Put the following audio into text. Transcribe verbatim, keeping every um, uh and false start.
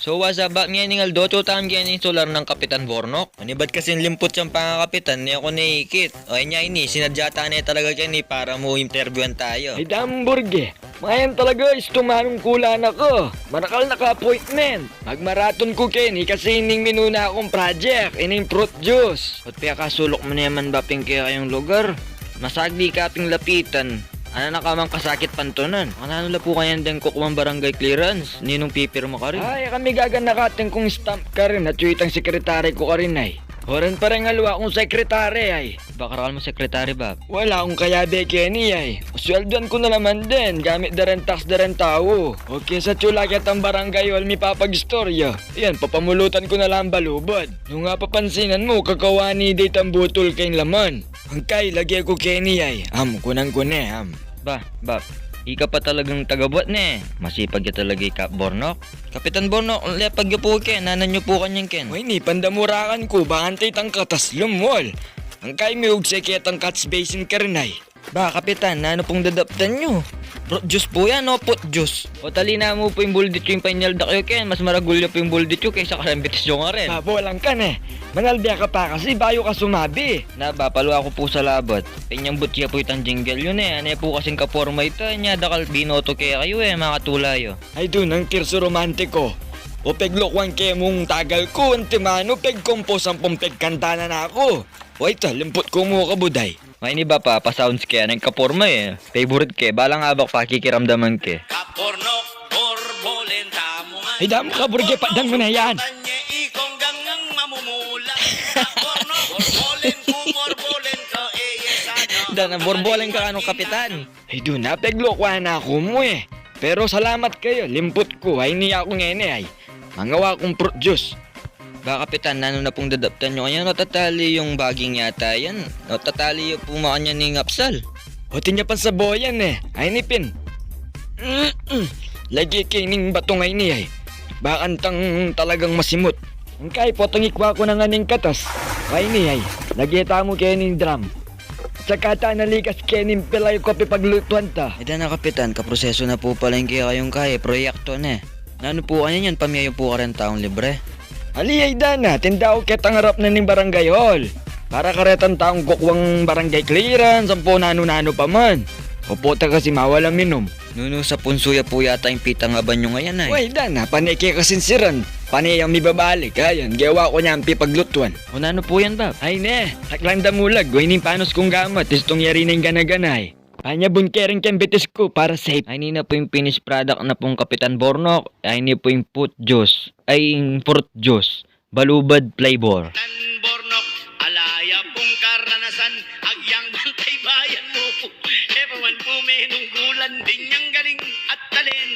So, what's up, Bap? Ngening aldo, atyu tamu keni king sular nang Kapitan Bornok. Manibat kasi limput yang pangakapitan, e ku ne ikit. O, inya ini, sinadya ta ne talaga keni para mu interbyuan tayu. Ay, dam, Burge. Mayan talaga, istu manung kulang aku. Marakal na ka appointment. Magmaratun ku keni kasi ining minuna kung project, ining fruit juice. Ot pekasuluk mu naman, Bap, ing kekayung lugar? Masagli ka ping lapitan. Ana na ka mang kasakit pantunan. Nanu la pu kaya deng kukuang barangay clearance? Ninung pipirma karin? Ay, kami gaganaka atin kung stamp karin at yu itang sekretary ku karin ay. Oran pa rin aliwa kung sekretary ay. Ba, karakal mu sekretary, Bap? Wala kung kayabe keni ay. Suelduan ku na naman din, gamit da ring tax da ring tau. Okay, sa tyu la ketang barangay hall mipapagistorya. Yan, papamulutan ku na lang balubad. Nung apapansinan mu, kakawani de itang butul keng laman. Angkay, lage ku keni ay. Am, kunan ku ne, am. Ba, Bap, ika pa talagang tagabuat ne. Masipag ya talaga i Kap Bornok. Kapitan Bornok, lepag yu pu ken, nanan yu pu kanyan ken? Ay, ini pandamurakan ku, bakanta itang katas lumwal. Angkay, miugse ketang catch basin karin ay. Ba, Kapitan, nanu pung dadaptan yu? Fruit juice pu yan o put juice? O, tali na mu pu ing buldit yu, ing painyaldak yu ken, mas maragul ya pu ing buldit yu kesa kareng bitis yu ngaren. Ba, bolang ka ne. Manalbe ka pa kasi bayu ka sumabi. Na, Bap, aliwa ku pu sa labat. Pinyambut ya pu itang jingle yu ne. Ane pu kasing kaporma ita, inya dakal binoto kekayu e, makatula yu. Ay, dunang Tirso Romantiko. O, peglokuan ke mung tagal ku, antimanu pegkomposan pung pegkantanan aku. O, ita, limput ku mu kabuday. Ay, ini, Bap, pa, pa-sounds ke, aneng kaporma e. Favorite ke, balang abak pakikiramdaman ke. Kapornok, borbolen tamu nga. Ay, dam ka, Burge, patdan mu na yan. Tanye ikong gangang mamumula. Kapornok, borbolen ku, borbolen ka, e, yes, ano. Dana, borbolen ka, ano, Kapitan? Ay, duna, peglokuan na ku mu e. Pero salamat kayu, limput ku, ay ini aku ngeni ay. Mangawa kung fruit juice. Ba, Kapitan, nanu na pung dadaptan yu kanyan? O, tatali yung baging yata yan. O, tatali yu pu makanyan ning apsal. O, tinya pansaboyan e. Ay, ini pin. Lage ke ining batung ay ini ay. Bakantang talagang masimut. Angkay, potang ikwa ku na ngan ing katas. Ay, ini ay. Lage tamu keni ing drum. Saka ta na likas keni ing pilay ku pipaglutuan ta. E dana, Kapitan, kaprosesu na pu pala ing kekayung kaya, proyekto ne. Nanu pu kanyan yan, pamye yu pu kareng taung libre? Ali, ay dana, tinda ku ketang arap na ning barangay hall. Para karetang taung kukuang barangay clearance, ampo nanu-nanu pa man. Opo, ta kasi mawala minum. Nunu, sa punsu ya pu yata ing pitangaban yu ngayan ay. Way, dana, pane ke kasinsiran. Pane yang mibabalik, ayan, gewa ku nyang pipaglutuan. O, nanu pu yan, Bap? Ay ne, saklang damulag, way ning panus kung gamat, istung yari na ing gana-gana ay. Panyabun ke rin keng bitis ku para safe. Ay, ini na pu ing finished product na pung Kapitan Bornok. Ay, ini pu ing fruit juice. Ay, ing fruit juice. Balubad flavor. Tan Bornok, ala ya pung karanasan, agyang bantay bayan mu. E pa man pu menunggulan, dinyang galing at talento.